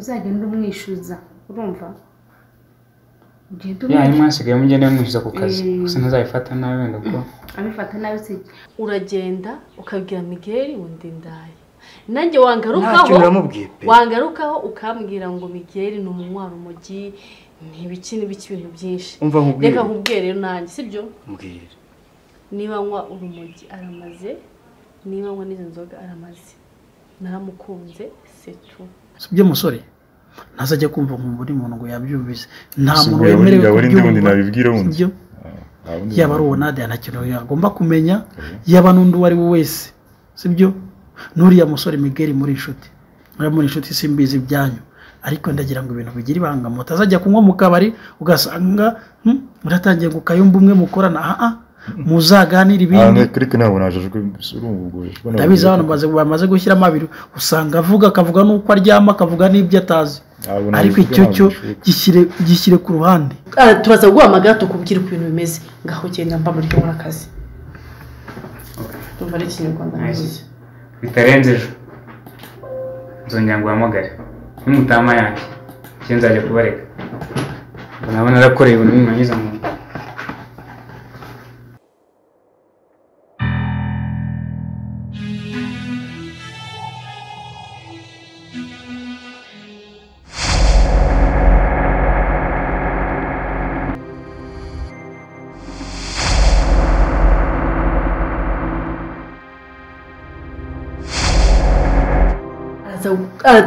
Uzagenda umwishyuza, urumva? Ugenda Ya, umwishyuza. hanyuma hasigaye mugende mwishyuza ku kazi. Gusa ntazabifata nabi wenda kuko Abifata nabi se. Uragenda ukabwira Miguel ngo ndi indaya. Nanjye Nta wangarukaho kintu namubwiye pe. Wangarukaho ukambwira ngo Miguel ni umunywa urumogi, ntibiki n'ibiki, ibintu byinshi. Umva nkubwire. Reka nkubwire rero nanjye, sibyo? Mbwira. Niba anywa urumogi aramaze, niba anywa n'izo nzoga aramaze. Naramukunze, c'est tout. Sibyo musore, ntazajya kumva nkumva undi muntu ngo yabyumvise. Nta Si muntu ubwo yaba wemerewe yaba ari undi wundi kubyumva. nabibwira wundi. Sibyo? Nta wundi Yaba ari uwo Nadia nta kintu yagomba kumenya, yaba n'undi uwo ari we wese. Sibyo? N'uriya musore Miguel muri inshuti. Muri inshuti simbizi ibyanyu. Ariko ndagira ngo ibintu bigire ibanga, mutazajya kunywa mu kabari ugasanga muratangiye ngo kayumba umwe mukorana. Aha muzaganira ibindi. Ariko ntabwo najejwe urumva ubwo jejwe. Ndabizi abantu bamaze gushyiramo abiri, usanga avuga akavuga n'uko aryama, akavuga n'ibyo atazi. Ntabwo Ariko nabivuga, icyo ntabwo cyo bishoboka. gishyire ku ruhande. Turaza guhamagara tukubwira uko ibintu bimeze. Ngaho genda mba muri nkora akazi. Ndumva ari ikinyarwanda nkuzi. Bitarenze ejo nzongera nguhamagare. Nimutama yanjye njye nzajya kubareka. Ngo naba narakoreye ibintu nimurangiza mu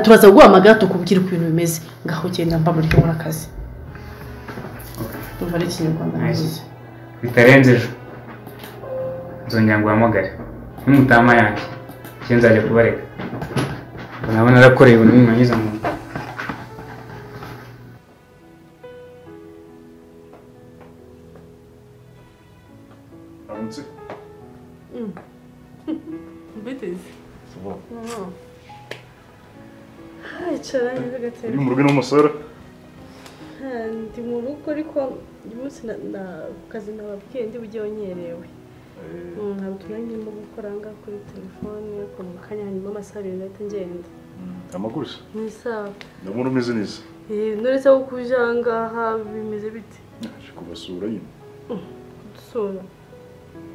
Turaza guhamagara tukubwira uko ibintu bimeze. Ngaho genda mba muri nkora akazi. Ndumva ari ikinyarwanda nkuzi. Bitarenze ejo nzongera nguhamagare. Nimutama yanjye njye nzajya kubareka. Ngo naba narakoreye ibintu nimurangiza mu Aramutse. Mbiteze. C'est bon. Icara neza gatebe. Uri mu rugo n'umusore? Ndi mu rugo ariko uyu munsi ku kazi nababwiye ndi bujye nkerewe. Ntabwo tunangirimo gukora aha ngaha kuri telefone, ariko mu kanya hanyuma amasaha abiri ndahita ngenda. Amakuru se? Ni sawa. Ndabona umeze neza. None se aho kuje aha ngaha bimeze bite? Naje kubasura nyine. Gusura?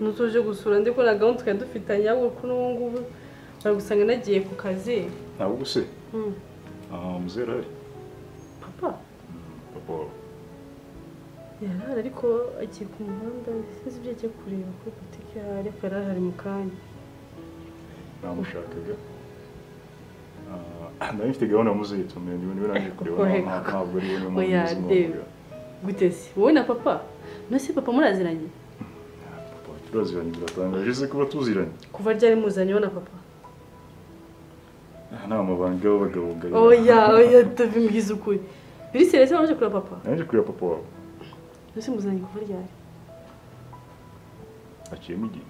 Ntutuje gusura ndi ko na gahunda twari dufitanye, ahubwo ko n'ubu ngubu bari gusanga nagiye ku kazi. Ntabwo se? Muzera arahari? Papa? Papa wawe. Yarahari ariko agiye ku muhanda, sinzi ibyo agiye kureba kuri butike ahari, ariko yarahari mu kanya. Namushakaga. Nari mfite gahunda muzehe tumenye niwe naje kureba, ntabwo ari we niyo mpamvu Oya, nzi Dave. Gute se? Wowe na papa? None se papa muraziranye? Papa turaziranye, biratangaje se kuba tuziranye. Kuva ryari muzanye wowe na papa? Nta mabanga y'abagabo ngari. Oya, oya, David mbwiza ukuri. Biri serious waje kureba papa? Naje kureba papa wawe. None se muzanye kuva ryari? Aciyemo igihe.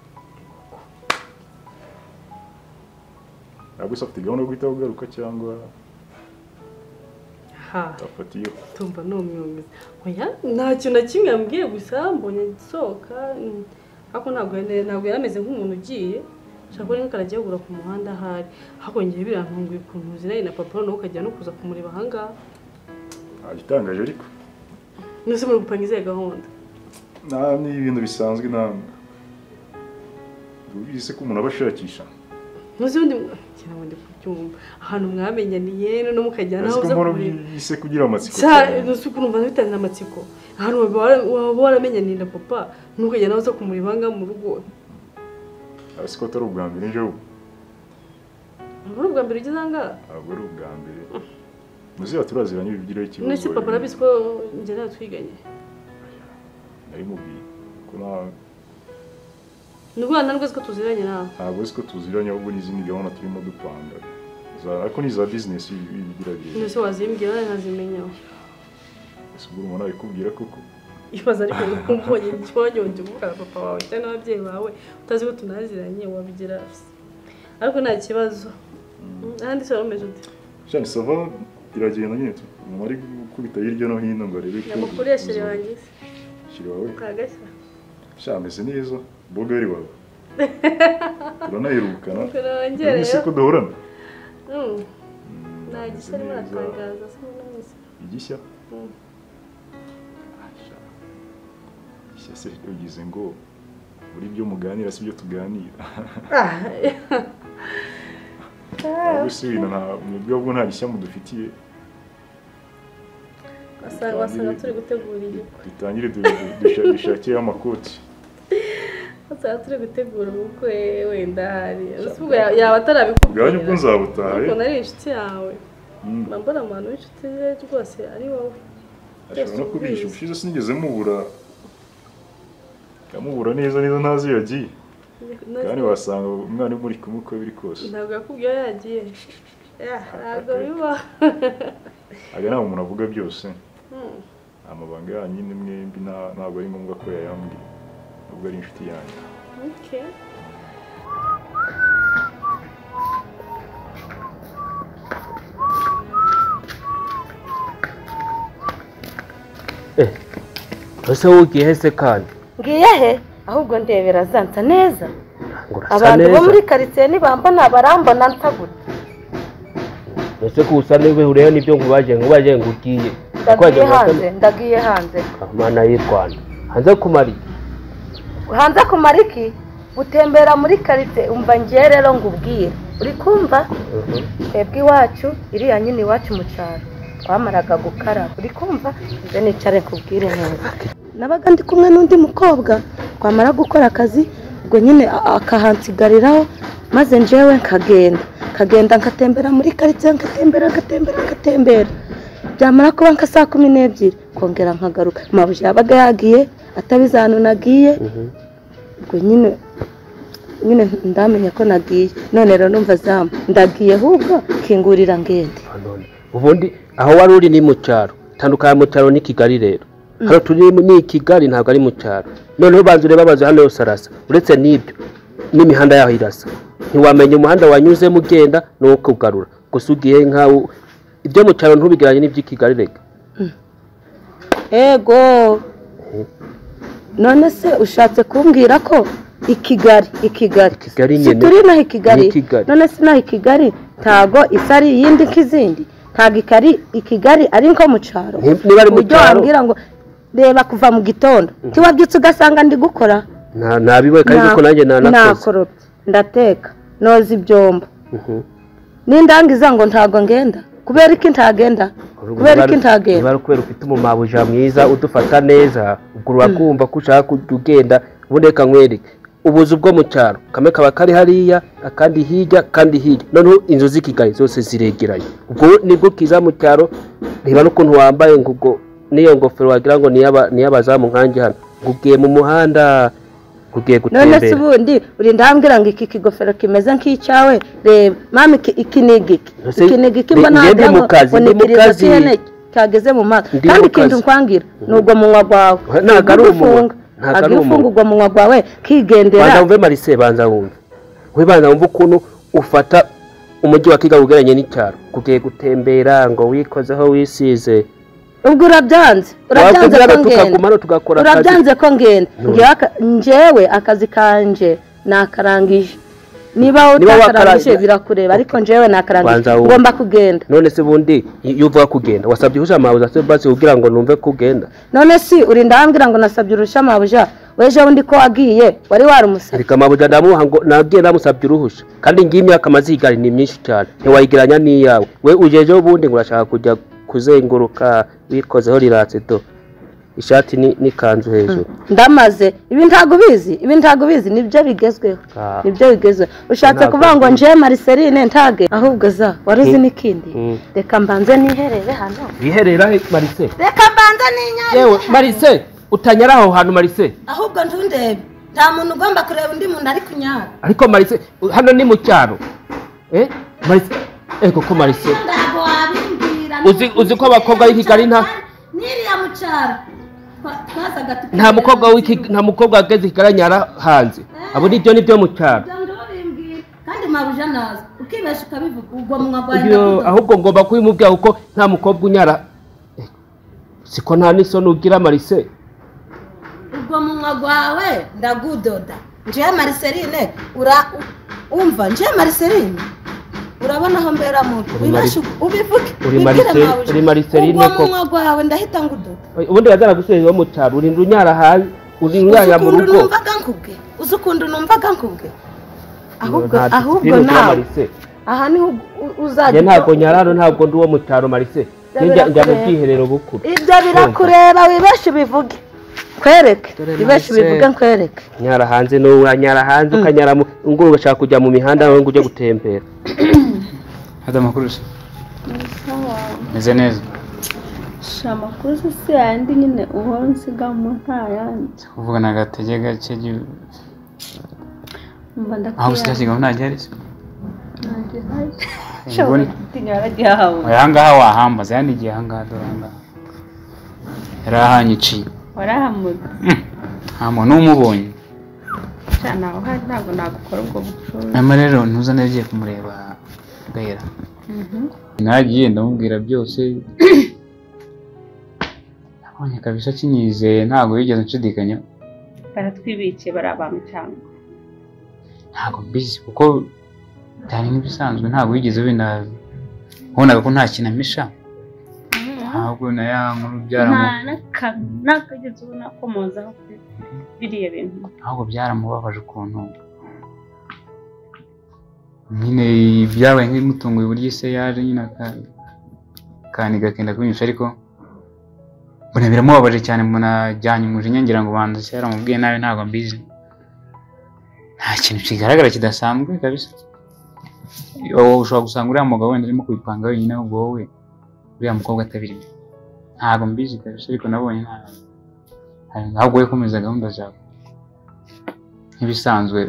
Ntabwo se afite gahunda yo guhita ugaruka cyangwa afatiyeho? Tumva numiwe. Oya, nta kintu na kimwe yambwiye gusa mbonye nsohoka. Ariko ntabwo yari ameze nk'umuntu ugiye. Nshaka ko rimwe karagiye kugura ku muhanda ahari. Ariko njyewe birantunguye ukuntu uziranye na papa noneho ukajya no kuza kumureba aha ngaha. Igitangaje ariko. None se muri gupanga izihe gahunda? Ni ibintu bisanzwe namwe. Ubizi ko umuntu aba ashakisha. Ntuzi ubundi cyangwa ndi kubyumva. Ahantu mwamenyaniye no mukajyana aho uza kureba. Ise kugira amatsiko. Ntuzi ukuntu umva bitanye amatsiko. Ahantu waba waramenyaniye na papa ntukajyana aho uza kumureba ngaha mu rugo. Ariko atari ubwa mbere nje ubu. Ntabwo ari ubwa mbere ugeze aha ngaha? Ntabwo ari ubwa mbere. Muzehe turaziranye bibigiraho ikibazo. None se papa arabizi ko njye nawe twiganye? Narimubwiye ko Ni ukuvuga ntabwo uzi ko tuziranye nawe? Ntabwo uzi ko tuziranye, ahubwo n'izindi gahunda turimo dupanga. Ariko ni iza business bigira birebire. None se wazimbwira nawe nkazimenya? Ese ubwo umuntu abikubwira koko? Ibaze ariko mbonye ikibazo njye uvuga na papa wawe cyangwa n'ababyeyi bawe utazi ko tunaziranye wabigira. Ariko nta kibazo. Ahandi se warumeze ute? Cyane sava iragenda nyine tu. Umuntu ari gukubita hirya no hino ngo arebe ko. Amakuru ya chéri wanjye se? Chéri wawe? Kagashya. Sha ameze neza. Bogari wawe. Turanaherukana. Turongera. Ese ko duhorana? Nta gishya arimo aratangaza se muri minsi. Igishya? Igishya se ugize ngo buri byo muganira si byo tuganira. Gusa ibintu nta mwebwe ahubwo nta gishya mudufitiye. Wasanga turi gutegura igikwe. Dutangire dushakire amakoti. Wasanga turi gutegura ubukwe wenda hari. Ubwo yaba atarabikubwira. Ubwanyu bwo nzabutaha. Ariko nari inshuti yawe. Mbona abantu b'inshuti ze rwose ari wowe. Ashobora no kubisha ubushize sinigeze mubura. Yamubura neza neza ntazi iyo yagiye. Kandi wasanga umwana muri kumwe uko biri kose. Ntabwo yakubwiye aho yagiye. Ntabwo biba. Aga ntabwo umuntu avuga byose. Amabanga yanyu ni mwembi ntabwo ari ngombwa ko yayambwiye. Nubwo ari inshuti yanjye. Okay. Ese ugiye he kandi? Ngiye he? Ahubwo ndebera zansa neza. Abantu bo muri quartier nibambona barambona nsagute. Ese ko usa niwe ureyo nibyo nkubaje ngugiye. Ndagiye hanze. Mana y'u Rwanda. Hanze kumara iki? Hanze kumara iki? Gutembera muri quartier umva ngiye rero ngubwire. Uri kumva? Twebwe iwacu iriya nyine iwacu mu cyaro. Twamaraga gukaraba. Uri kumva? Nze nicare nkubwire neza. Nabaga ndi kumwe n'undi mukobwa twamara gukora akazi ubwo nyine akahansigariraho maze njewe nkagenda nkatembera muri quartier nkatembera byamara kuba nka saa 12 kongera nkagaruka. Mabuja yabaga yagiye atabizanu nagiye ubwo nyine ndamenya ko nagiye none rero numva zamu ndagiye ahubwo kingurira ngende. Ubundi aho wari uri ni mu cyaro tandukanye mu cyaro ni Kigali rero. Hano turi ni Kigali ntabwo ari mu cyaro. Noneho banza ureba amazu hano yose arasa. Uretse n'ibyo n'imihanda yaho irasa. Ntiwamenya umuhanda wanyuzemo ugenda n'uwo kugarura. Gusa ugiye nkawo ibyo mu cyaro ntubigeranye n'iby'i Kigali rega. Ego. None se ushatse kumbwira ko i Kigali si turi naho i Kigali. None se naho i Kigali ntago isa ari iyindi nk'izindi. Ntago i Kigali ari nko mu cyaro. Niba ari mu cyaro wambwira ngo reba kuva mu gitondo tiwabyutse ugasanga ndi gukora nabiwe kandi ko nanjye nanakoze. Nakoropye ndateka noza ibyombo nindangiza ngo ntago ngenda. Kubera iki ntagenda? Kubera iki ntagenda? Niba kubera ufite umumabuja mwiza udufata neza ubwo urakumva ko ushaka kugenda. Ubundi reka nkwereke ubuzu bwo mu cyaro kamwe kaba kari hariya akandi hirya kandi hirya. Noneho inzu z'i Kigali zose ziregeranye. Ubwo nibwo kiza mu cyaro. Reba n'ukuntu wambaye ngo niyo ngofero wagira ngo ni y'abazamu nkanjye hano. Ngugiye mu muhanda kugiye gutembera. None se ubundi uri ndambwira ngo iki kigofero kimeze nk'icyawe? Reba mama iki ni igiki iki mbona ndi mu kazi ndi mu kazi cyageze mu maso. Kandi ikintu nkwangira nubwo munwa gwawe ntago ari umunwa. Ntago ufungurwa munwa gwawe kigendera. Banza wumve Marise, banza wumve. We banza wumve ukuntu ufata umujyi wa Kigali ugeranye n'icyaro. Kugiye gutembera ngo wikozeho wisize. Ubwo urabyanze ko ngenda. Urabyanze ko ngenda. Njewe akazi kanje nakarangije. Niba utakarangije birakureba ariko njewe nakarangije ngomba kugenda. None se bundi iyo uvuga kugenda wasabye uruhushya mabuja se basi kugira ngo numve kugenda. None si uri ndambwira ngo nasabye uruhushya mabuja weje undi ko wagiye wari warumusabye. Reka mabuja ndamuha ngo nagiye namusabye uruhushya kandi ngiye imyaka mazigari ni myinshi cyane ntiwayigeranya n'iyawe. We ujeje ubundi ngo urashaka kujya kuzenguruka wikozeho riratse do ishati n'ikanzu hejuru. Ndamaze ibi ntago bizi nibyo bigezweho. Nibyo bigezweho. Ushatse kuvuga ngo nje Marceline ntage ahubwo za waruzi n'ikindi. Reka mbanze niherere hano. Wiherera he Marcel? Reka mbanze ninyare. Yewe Marcel utanyara aho hantu Marcel. Ahubwo ntundebe. Nta muntu ugomba kureba undi muntu ari kunyara. Ariko Marcel hano ni mu cyaro. Marcel koko Marcel. Uzi ko abakobwa b'i Kigali nta niriya mu cyaro. Nta mukobwa nta mukobwa ageze Kigali anyara hanze. Abo nibyo nibyo mu cyaro. Kandi mabuja naza ukibesha ukabivuga ubwo munwa gwawe. Ahubwo ngomba kubimubwira kuko nta mukobwa unyara. Siko nta n'isoni ugira Marise. Ubwo munwa gwawe ndagudoda. Nje Marceline ura umva nje Marceline. Urabona aho mbera mubi. Wibashe ubivuge. Uri Mariceline koko. Ubwo munwa gwawe ndahita ngudoda. Ubundi bazara gusubiza mu cyaro uri runyara hanze uri runyara mu rugo. Numvaga nkubwe. Uzi ukuntu numvaga nkubwe. Ahubwo nawe. Aha niho uzajya. Ntabwo nyararo ntabwo ndi uwo mu cyaro Marise. Njya mu bwiherero bukuru. Ibyo birakureba wibashe ubivuge. Kwereke. Wibashe ubivuge nkwereke. Nyara hanze no uranyara hanze ukanyara ngo ugashaka kujya mu mihanda ngo ujye gutembera. Hada makuru se. Meze neza. Amakuru se yandi nyine uhora unsiga mu ntayandi. Kuvuga nagatege gake aho usitasiga ntajya se. Oya ngaha wahambaza yandi gihe ahangaha dore ahangaha. Yarahanyiciye. Warahamutse. Nta muntu umubonye. Cyane aho hari ntabwo nagukora ubwo bucuruzi. Nyamara rero ntuzane agiye kumureba Gahera. Nagiye ndamubwira byose. Nabonye kabisa kinyizeye ntabwo yigeze nshidikanya. Baratwibikiye bari abantu cyangwa. Ntabwo mbizi kuko byari nk'ibisanzwe ntabwo yigeze wenda ubonaga ko nta kintu amisha. Ntabwo na ya nkuru nakageze ubona komozaho biriya bintu. Ntabwo byaramubabaje ukuntu nyine byabaye nk'ibimutunguye uburyo ise yaje nyine akaniga akenda kubinyisha ariko mbona biramubabaje cyane mbona ajyanye umujinya ngira ngo banza se yaramubwiye nabi ntabwo mbizi. Nta kintu kigaragara kidasanzwe kabisa. Wowe ushobora gusanga uriya mugabo wenda arimo kubipanga wenyine ahubwo wowe uriya mukobwa atabirimo. Ntabwo mbizi kabisa ariko nabonye ntabwo we komeza gahunda zawe nk'ibisanzwe.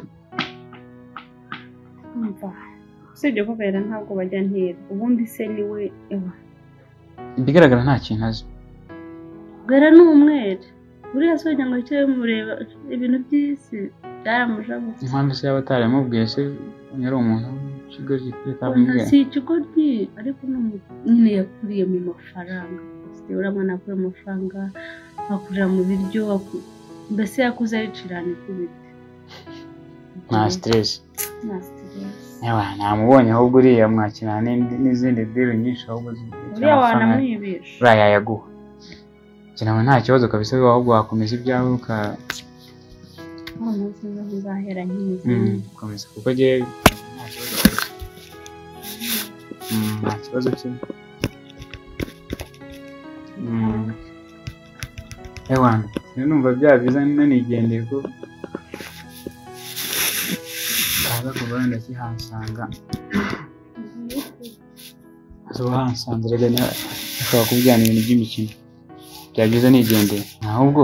Usibye ko Gahera ntabwo bajya ntera ubundi se niwe ewa. Ibigaragara nta kintu azi. Gahera ni umwere. Buriya se wagira ngo icyo mureba ibintu by'isi byaramujabutse. Impamvu se yaba ataramubwiye se yari umuntu w'ikigoryi atamubwiye. Si ikigoryi ariko nyine yakuriye mu mafaranga. Uriya mwana akura amafaranga akurira mu biryo mbese yakuze aricirana ikubita. Nta stress. Nta stress. Ewa namubonye ahubwo uriya mwakina n'izindi deal nyinshi ahubwo uriya wanamwibisha. Uriya yayaguha. Ngira nta kibazo kabisa ahubwo wakomeza ibyawe uka umunsi uzahera nk'izi. Komeza kuko je nta kibazo kabisa. Nta kibazo cye. Ewa numva bya byiza nanigendeye ko kaza kuva wenda kihansanga. Azoba hansanze rega ashobora kubijyana ibintu by'imikino. Byaba byiza nigendeye. Ahubwo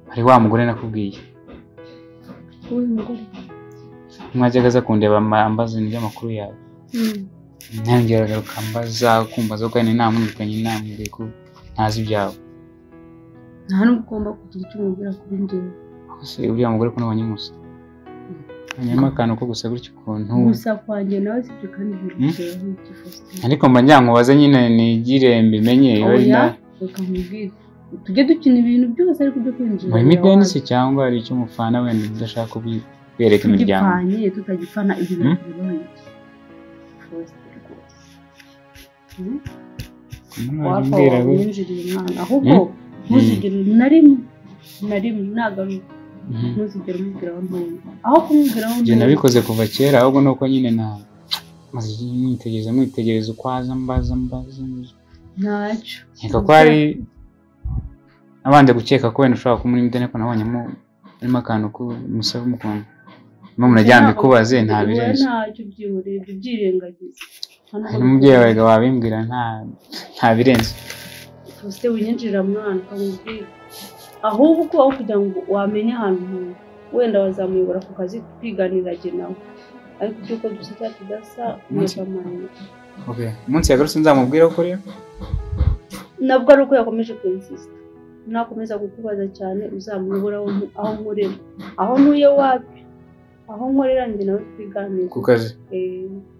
hari wa mugore nakubwiye. Mwajyaga aza kundeba ambaza ibintu by'amakuru yawe. Ntangera agaruka ambaza kumbaza ko kandi namwirukanye namubwiye ko ntazi ibyawe. Nta nubwo ugomba kugira icyo umubwira kuri njyewe. Se uriya mugore ko nabonye musa. Hanyuma akantu ko gusa gutyo ukuntu. Gusa kwanjye nawe sibyo kandi birakureba iki Faustin. Ariko mba nyankubaze nyine nigire mbimenye. Oya reka nkubwire. Tujye dukina ibintu byose ariko byo kwinjira. Muri midenisi cyangwa hari icyo mufana wenda udashaka kubwereka imiryango. Tugipfanye tutagipfana ibyo birakureba iki. Faustin rwose. Wapfa winjiriye umwana ahubwo ntuzigere na rimwe nagaruka. Ntuzigere umubwira aho ntuye. Aho kumubwira aho ntuye. Njye nabikoze kuva kera ahubwo nuko nyine na maze mwitegereza uko aza mbaza. Ntacyo. Nkeka ko ari abanje gukeka ko wenda ushobora kumuri imideni ariko nabonyemo harimo akantu k'umusaba umukuntu. Mama murajyana mbikubaze nta birenze. Ntacyo byihoreye ibyo byirengagiza. Hari n'umubyeyi wawe wabimbwira nta birenze. Faustin winyinjirira mwana ukamubwira. Ahubwo aho kugira ngo wamenye ahantu wenda bazamuyobora ku kazi twiganira jye nawe. Ariko ibyo dusa cyangwa tudasa murakamenya. Okay. Umunsi yagarutse nzamubwira ko rero. Nabwo ari uko yakomeje kwinsista. Nakomeza kukubaza cyane uzamuyobora aho nkorera. Aho ntuye wapi? Aho nkorera njye nawe twiganira. Ku kazi?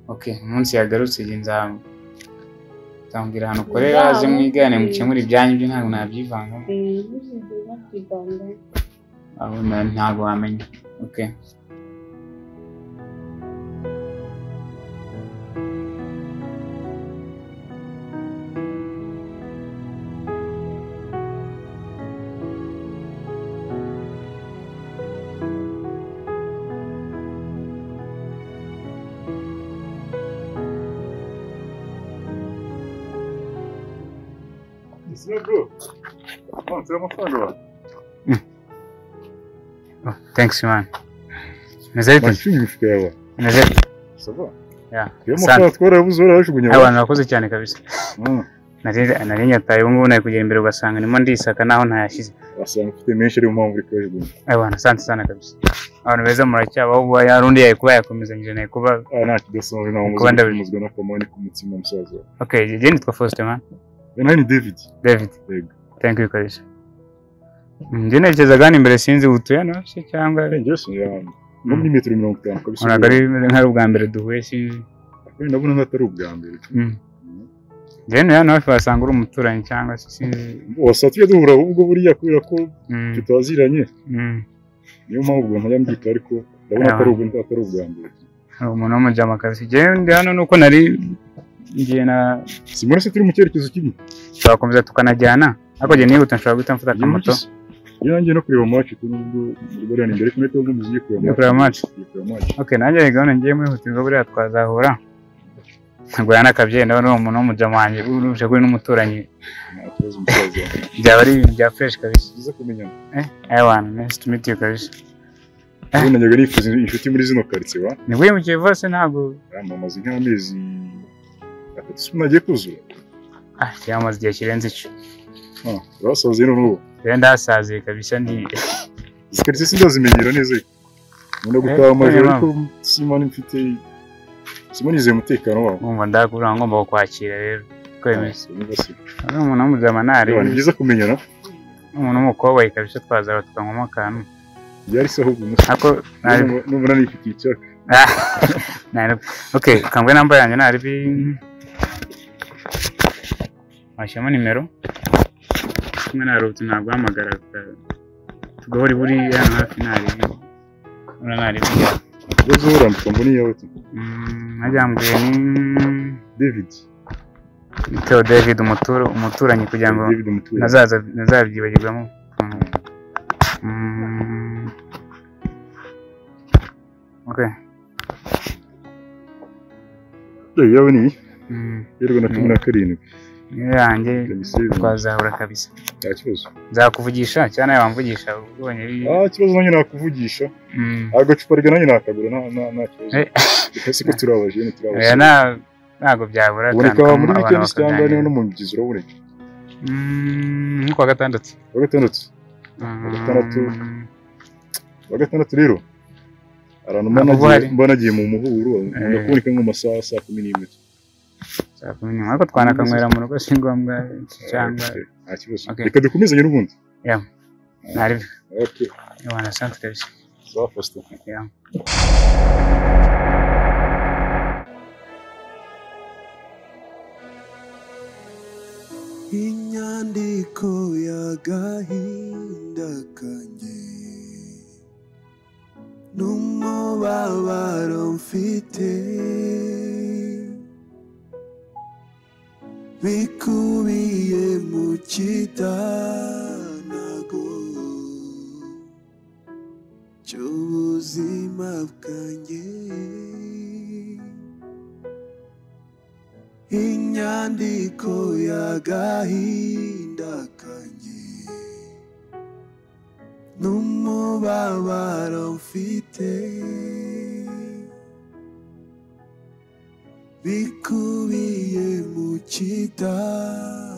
Okay, umunsi yagarutse jye nzamubwira ahantu ukorera aze mwigane mukemure ibyanyu byo ntabwo nabyivangamo. Aho ntabwo wamenya. Okay. Bro. Oh, turi amafaranga wa. Oh, thanks man. Meze bite? Mashinga imifuka yawe. Meze bite? Ça va? Yeah. Iyo amafaranga twarayabuze warayajugunya. Abantu bakoze cyane kabisa. Nari nyataye ubu ngubu nari kugera imbere ugasanga ndimo ndisaka naho ntayashyize. Wasanga ufite menshi ariyo mpamvu uri kuyajugunya. Abantu asante sana kabisa. Abantu beza muracyabaho ubu yarundi yari kuba yakomezanyije naye kuba nta kidasanzwe ntawe muzwe n'akamani k'umutsima musaza. Okay, je nitwa Faustin man. Nawe ni David. David. Yego. Thank you kabisa. Njye nerekezaga hano imbere sinzi utuye hano se cyangwa njye sinzi no muri metero 50 kabisa. Ntabwo ari nk'ari ubwa mbere duhuye sinzi. Ndabona nk'atari ubwa mbere. Njye hano hafi wasanga uri umuturanyi cyangwa se sinzi. Wasa tujya duhura ahubwo buriya kubera ko tutaziranye. Niyo mpamvu ubwo ntajya mbyita ariko ndabona atari ubwa mbere. Hari umuntu w'umujama kabisa. Njye ndi hano nuko nari ngiye na Simona se turi mu cyerekezo kimwe. Twakomeza tukanajyana. Ariko njye nihuta nshobora guhita mfata akamoto. Iyo nanjye no kureba match nubwo muri imbere kumwe n'ubwo muziye kureba match. Okay, nanjye gahunda ngiye mwihutirwa buriya twazahura. Ntabwo yanakabye ndabona uwo muntu w'umujama wanjye uruje kuri n'umuturanyi. Byaba ari ibintu bya fresh kabisa. Byiza kumenyana. Ewana, nice to meet you kabisa. Ubu najyaga nifuza inshuti muri zino quartier wa. Ni wimukiye vose ntabwo. Amaze nk'amezi atatu sinagiye kuzura. Yamaze igihe kirenze icyo. Urasaze none ubu. Rero ndasaziye kabisa ndi. Izi quartier sindazimenyera neza. Nkunda gutaha amajoro ariko simba mfite simba nizeye umutekano wawo. Umva ndakubwira ngomba kukwakira rero. Kwemeza. Ari umuntu w'umujama nari. Ni byiza kumenyana. Umuntu w'umukobwa kabisa twazaba tukanywamo akantu. Byari se ahubwo umusore. Ako nubona nifitiye icyaka. Okay, kambwe namba yanjye nari bi washyiramo nimero. Kumwe na Ruti ntabwo hamagara tugahora buri hano hafi nari. Ura nari. Uzo urandika mboni yawe tu. Najyambwiye ni David. Theo David umuturanyi kugira ngo nazaza nazabyibagirwamo. Okay. Yawe ni? Yerwa na 17. Yanjye twazahura kabisa. Nta kibazo. Nzakuvugisha cyane nawe wamvugisha ubonye. Ikibazo nanjye nakuvugisha. Agacupa rega nanjye nakagura nta kibazo. Ese ko turabaje ni turabaje. Ntago byabura kandi muri weekend cyangwa no mu mibyizi uraboneka. Ni kwa gatandatu. Kwa gatandatu. Kwa gatandatu rero. Abantu mbona nagiye mu muhuro ndakuboneka nko mu masaha saa 11. Saa 11 ariko twanakanywera mu rugo si ngombwa cyangwa nta kibazo. Reka dukomezanye n'ubundi. Yeah. Nari. Okay. Yohana asante kabisa. Sawa Faustin. Yeah. Inyandiko y'agahinda kanjye n'umubabaro mfite bikubiye mu kidanago cy'ubuzima bwanjye. Inyandiko y'agahinda kanjye n'umubabaro mfite bikubiye mu kidanago